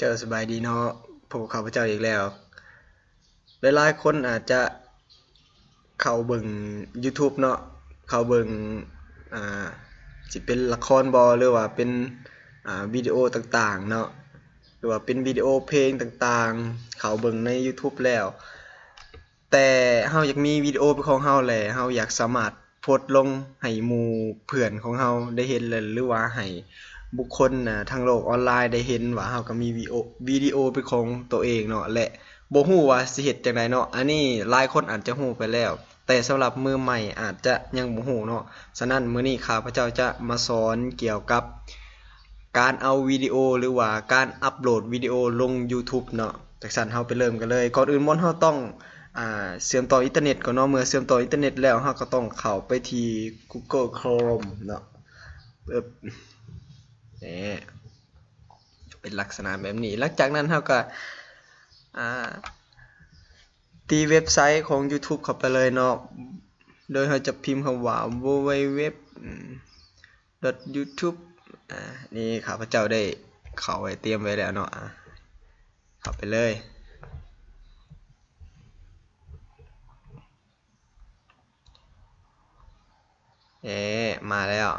ເຈົ້າ ສະບາຍດີເນາະ, ພົບກັບຂ້າພະເຈົ້າອີກແລ້ວ. ຫຼາຍໆຄົນອາດຈະເຂົ້າເບິ່ງ YouTube ເນາະ, ເຂົ້າເບິ່ງ ອ່າ ຊິເປັນລະຄອນບໍ ຫຼືວ່າເປັນ ອ່າ ວິດີໂອຕ່າງໆເນາະ, ຫຼືວ່າເປັນວິດີໂອເພງຕ່າງໆ ເຂົ້າເບິ່ງໃນ YouTube ແລ້ວ. ແຕ່ເຮົາຢາກມີວິດີໂອເປັນຂອງເຮົາ ແລະ ເຮົາຢາກສາມາດໂພສລົງໃຫ້ໝູ່ເພື່ອນຂອງເຮົາໄດ້ເຫັນ ຫຼືວ່າໃຫ້ບຸກຄົນ ອາ ທາງໂລກອອນລາຍໄດ້ເຫັນວ່າເຮົາກໍມີວິດີໂອ ວິດີໂອເປັນຂອງໂຕເອງເນາະ ແລະ ບໍ່ຮູ້ວ່າຊິເຮັດຈັ່ງໃດເນາະ. ອັນນີ້ຫຼາຍຄົນອາດຈະຮູ້ໄປແລ້ວ, ແຕ່ສຳລັບມືໃໝ່ອາດຈະຍັງບໍ່ຮູ້ເນາະ. ສະນັ້ນ ມື້ນີ້ຂ້າພະເຈົ້າຈະມາສອນກ່ຽວກັບ ການເອົາວິດີໂອ ຫຼືວ່າການອັບໂຫຼດວິດີໂອລົງ YouTube ເນາະ. ຈັ່ງຊັ້ນເຮົາໄປເລີ່ມກັນເລີຍ. ກ່ອນອື່ນໝົດເຮົາຕ້ອງ ອາ ເຊື່ອມຕໍ່ອິນເຕີເນັດກ່ອນເນາະ. ເມື່ອເຊື່ອມຕໍ່ອິນເຕີເນັດແລ້ວ ເຮົາກໍຕ້ອງເຂົ້າໄປທີ່ Google Chrome ເນາະ. ເອີບ ນີ້ ເປັນລັກສະນະແບບນີ້. ຫຼັງຈາກນັ້ນເຮົາກໍ ອາ ຕີເວັບໄຊຂອງ YouTube ເຂົ້າໄປເລີຍເນາະ, ໂດຍເຮົາຈະພິມຄຳວ່າ www ອາ dot youtube ອາ ນີ້ຂ້າພະເຈົ້າໄດ້ເຂົ້າໄວ້ ຕຽມໄວ້ແລ້ວເນາະ. ອາ ເຂົ້າໄປເລີຍ. ເອ ມາແລ້ວ.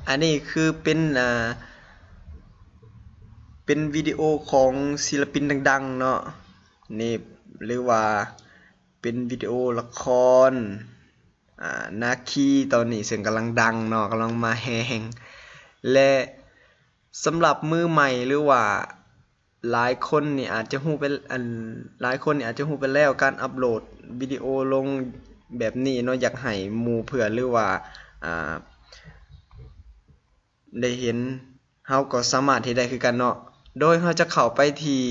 ອັນນີ້ຄືເປັນ ອາ ເປັນວິດີໂອຂອງສິລະປິນດັງໆເນາະ ນີ້ ຫຼືວ່າເປັນວິດີໂອລະຄອນ ອາ ນາຄີຕອນນີ້ ເຊິ່ງກຳລັງດັງເນາະ, ກຳລັງມາແຮງ ແລະ ສຳລັບມືໃໝ່ ຫຼືວ່າ ຫຼາຍຄົນນີ້ອາດຈະຮູ້ໄປ ອັນ ຫຼາຍຄົນນີ້ອາດຈະຮູ້ໄປແລ້ວ ການອັບໂຫຼດວິດີໂອລົງແບບນີ້ເນາະ, ຢາກໃຫ້ໝູ່ເພື່ອນ ຫຼືວ່າ ອາ ໄດ້ເຫັນ, ເຮົາກໍສາມາດເຮັດໄດ້ຄືກັນເນາະ. ໂດຍເຮົາຈະເຂົ້າໄປທີ່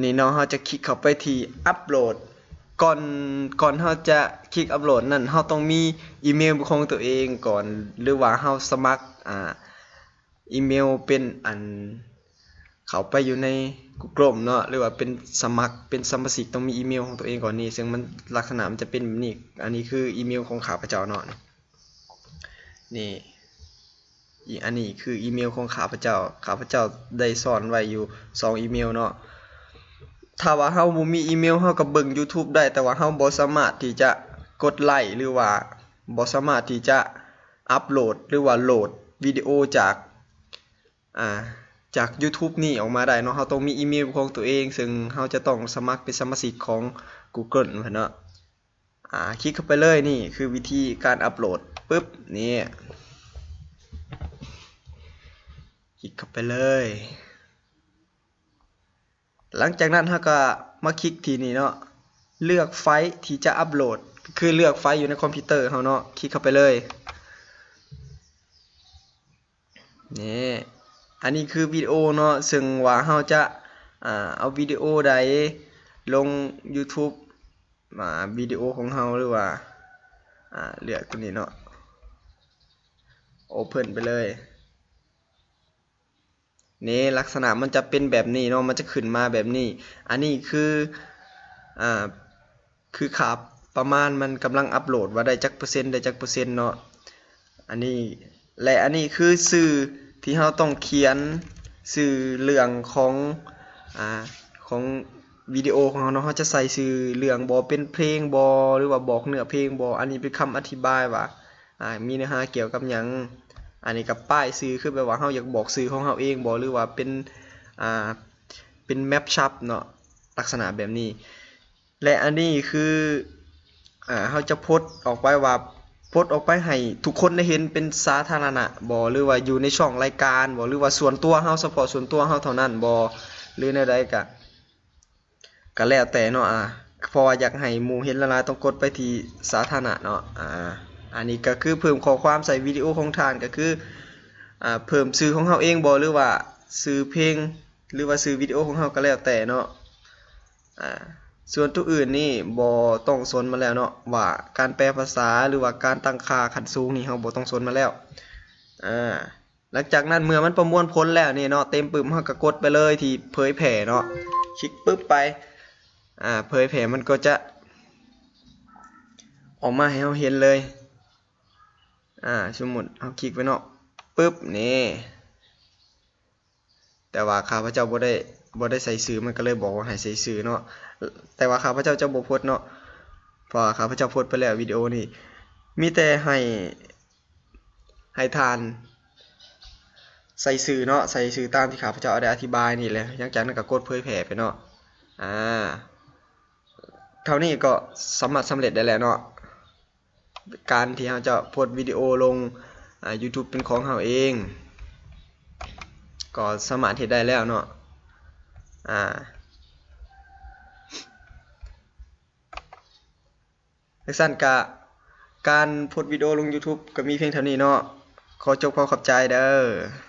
ນີ້ເນາະ, ເຮົາຈະຄລິກເຂົ້າໄປທີ່ອັບໂຫຼດ. ກ່ອນ ກ່ອນເຮົາຈະຄລິກອັບໂຫຼດນັ້ນ ເຮົາຕ້ອງມີອີເມວເປັນຂອງຕົວເອງກ່ອນ ຫຼືວ່າເຮົາສະໝັກ ອາ ອີເມວເປັນອັນ ເຂົ້າໄປຢູ່ໃນ Google Chrome ເນາະ ຫຼືວ່າເປັນສະໝັກ ເປັນສະມາຊິກ ຕ້ອງມີອີເມວຂອງຕົວເອງກ່ອນນີ້, ເຊິ່ງມັນ ລັກສະນະມັນຈະເປັນແບບນີ້. ອັນນີ້ຄືອີເມວຂອງຂ້າພະເຈົ້າເນາະ ນີ້ ອີ ອັນນີ້ຄືອີເມວຂອງຂ້າພະເຈົ້າ, ຂ້າພະເຈົ້າໄດ້ສ້ອນໄວ້ຢູ່ສອງອີເມວເນາະ. ຖ້າວ່າເຮົາບໍ່ມີອີເມວ ເຮົາກໍເບິ່ງ YouTube ໄດ້, ແຕ່ວ່າເຮົາບໍ່ສາມາດທີ່ຈະກົດໄລ້ ຫຼືວ່າບໍ່ສາມາດທີ່ຈະອັບໂຫຼດ ຫຼືວ່າໂຫຼດວິດີໂອຈາກ ອ່າ ຈາກ YouTube ນີ້ອອກມາໄດ້ເນາະ, ເຮົາຕ້ອງມີອີເມວຂອງຕົວເອງ, ເຊິ່ງເຮົາຈະຕ້ອງສະໝັກເປັນສະມາຊິກຂອງ Google ເນາະ. ອ່າ ຄລິກເຂົ້າໄປເລີຍ, ນີ້ຄືວິທີການອັບໂຫຼດ. ປຶບ ນີ້ ຄລິກເຂົ້າໄປເລີຍ. ຫຼັງຈາກນັ້ນເຮົາກໍມາຄລິກທີ່ນີ້ເນາະ, ເລືອກໄຟລ໌ທີ່ຈະອັບໂຫຼດ, ຄືເລືອກໄຟລ໌ຢູ່ໃນຄອມພິວເຕີເຮົາເນາະ, ຄລິກເຂົ້າໄປເລີຍ. ນີ້ ອັນນີ້ຄືວິດີໂອເນາະ, ເຊິ່ງວ່າເຮົາຈະ ອ່າ ເອົາວິດີໂອໃດລົງ YouTube ອ່າ ວິດີໂອຂອງເຮົາ ຫຼືວ່າ ອ່າ ເລືອກຕົວນີ້ເນາະ, Open ໄປເລີຍ. ນີ້ ລັກສະນະມັນຈະເປັນແບບນີ້ເນາະ, ມັນຈະຂຶ້ນມາແບບນີ້. ອັນນີ້ຄື ອ່າ ຄືຄ່າປະມານມັນກຳລັງອັບໂຫຼດ ວ່າໄດ້ຈັກເປີເຊັນ ໄດ້ຈັກເປີເຊັນເນາະ. ອັນນີ້ ແລະ ອັນນີ້ຄືຊື່ທີ່ເຮົາຕ້ອງຂຽນ, ຊື່ເລື່ອງຂອງ ອ່າ ຂອງວິດີໂອຂອງເຮົາເນາະ, ເຮົາຈະໃສ່ຊື່ເລື່ອງບໍ ເປັນເພງບໍ ຫຼືວ່າບອກເນື້ອເພງບໍ. ອັນນີ້ເປັນຄຳອະທິບາຍວ່າ ອ່າ ມີເນື້ອຫາກ່ຽວກັບຫຍັງ. ອັນນີ້ກໍປ້າຍຊື່ ຄືແບບວ່າເຮົາຢາກບອກຊື່ຂອງເຮົາເອງບໍ ຫຼືວ່າເປັນ ອ່າ ເປັນແມັບຊັບເນາະ, ລັກສະນະແບບນີ້. ແລະ ອັນນີ້ຄື ອ່າ ເຮົາຈະໂພສອອກໄປວ່າ ໂພສອອກໄປໃຫ້ທຸກຄົນໄດ້ເຫັນເປັນສາທາລະນະບໍ ຫຼືວ່າຢູ່ໃນຊ່ອງລາຍການບໍ ຫຼືວ່າສ່ວນຕົວເຮົາ ສະເພາະສ່ວນຕົວເຮົາເທົ່ານັ້ນບໍ ຫຼືແນວໃດກະ ກະແລ້ວແຕ່ເນາະ. ອາ ເພາະວ່າຢາກໃຫ້ໝູ່ເຫັນຫຼາຍໆ ຕ້ອງກົດໄປທີ່ສາທາລະນະເນາະ. ອາ ອັນນີ້ກະຄືເພີ່ມຂໍ້ຄວາມໃສ່ວິດີໂອຂອງທ່ານ, ກະຄື ອາ ເພີ່ມຊື່ຂອງເຮົາເອງບໍ ຫຼືວ່າຊື່ເພງ ຫຼືວ່າຊື່ວິດີໂອຂອງເຮົາ ກະແລ້ວແຕ່ເນາະ. ອາ ສ່ວນຕົວອື່ນນີ້ບໍ່ຕ້ອງສົນມາແລ້ວເນາະ, ວ່າການແປພາສາ ຫຼືວ່າການຕັ້ງຄ່າຂັ້ນສູງນີ້ ເຮົາບໍ່ຕ້ອງສົນມາແລ້ວ. ອາ ຫຼັງຈາກນັ້ນເມື່ອມັນປະມວນຜົນແລ້ວນີ້ເນາະ ເຕັມປຶບ ເຮົາກໍກົດໄປເລີຍທີ່ເຜີຍແຜ່ເນາະ, ຄລິກປຶບໄປ ອາ ເຜີຍແຜ່ ມັນກໍຈະອອກມາໃຫ້ເຮົາເຫັນເລີຍ. ອາ ສົມມຸດເຮົາຄລິກໄປເນາະ ປຶບ ນີ້ ແຕ່ ຕ່ວ່າຂ້າພະເຈົ້າບໍ່ໄດ້ ບໍ່ໄດ້ໃສ່ຊື່ ມັນກໍເລີຍບອກວ່າໃຫ້ໃສ່ຊື່ເນາະ. ແຕ່ວ່າຂ້າພະເຈົ້າຈະບໍ່ໂພສເນາະ ເພາະວ່າຂ້າພະເຈົ້າໂພສໄປແລ້ວ ວິດີໂອນີ້. ມີແຕ່ໃຫ້ ໃຫ້ທ່ານໃສ່ຊື່ເນາະ ໃສ່ຊື່ຕາມທີ່ຂ້າພະເຈົ້າໄດ້ອະທິບາຍນີ້ແຫຼະ. ຫຼັງຈາກນັ້ນກໍກົດເຜີຍແຜ່ໄປເນາະ. ອາ ເທົ່ານີ້ກໍສາມາດສຳເລັດໄດ້ແລ້ວເນາະ. ການທີ່ເຮົາຈະໂພສວິດີໂອລົງ ອາ YouTube ເປັນຂອງເຮົາເອງ ກໍສາມາດເຮັດໄດ້ແລ້ວເນາະ. ອາ ຈັ່ງຊັ້ນກະ ການໂພສວິດີໂອລົງ YouTube ກໍມີພຽງເທົ່ານີ້ເນາະ. ຂໍຈົບ ຂໍຂອບໃຈເດີ້.